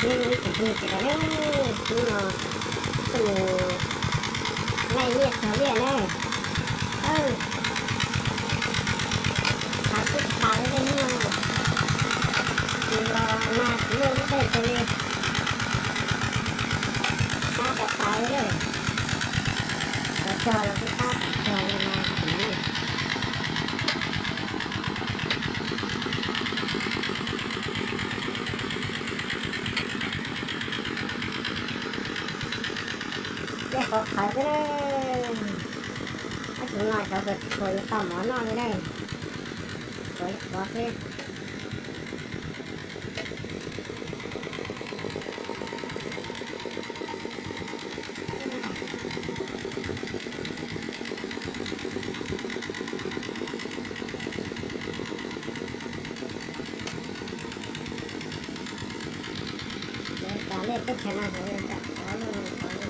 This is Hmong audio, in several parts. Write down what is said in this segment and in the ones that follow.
Ib tsoom phooj ywg sawv daws na, hnub no kuj mus laij liaj txog liaj na. Xav tsis tau li hnub no, mus los nag tsis muaj lub dej tag li, sab rau tau li na. Cov cog los kuj tab tom cog li no na. Tej qhuav qhawv xwb na. Ob tug no xyov puas tau mov noj li na. Qhuav li qhuav xwb. Lawv tas nej teb chaws no hais tias tsam qhuav luaj qhuav li.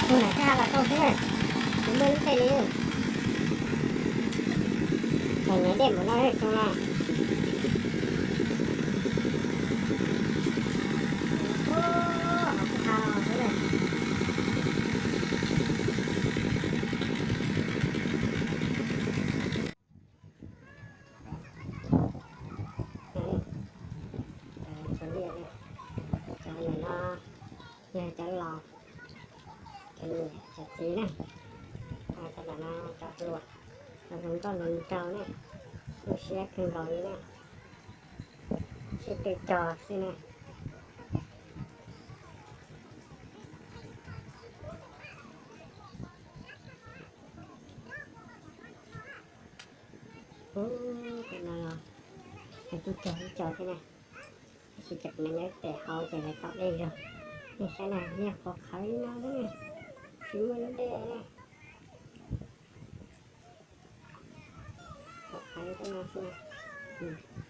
Tus nam txaj ha los tau xwb na, tsis muaj lub dej li. Tseem nyuam dej npaum no tso na. Ub, hauv kuj ha los xwb na. Cov liaj, cov no yog cov laus, cov niam cov txiv na, cov no cov hluas, cov hluas nkauj hluas nraug na, tu siab kawg nkaus li na, sib tw cog xwb na. Ub, tus no los tib co tib co thiab na, tab sis cov kuv nyob pem hauv ces lawv tau dej zog. Nej saib na, yeej qhuav qhawv li no xwb na, tsis muaj lub dej na. Qhuav qhawv li no xwb na.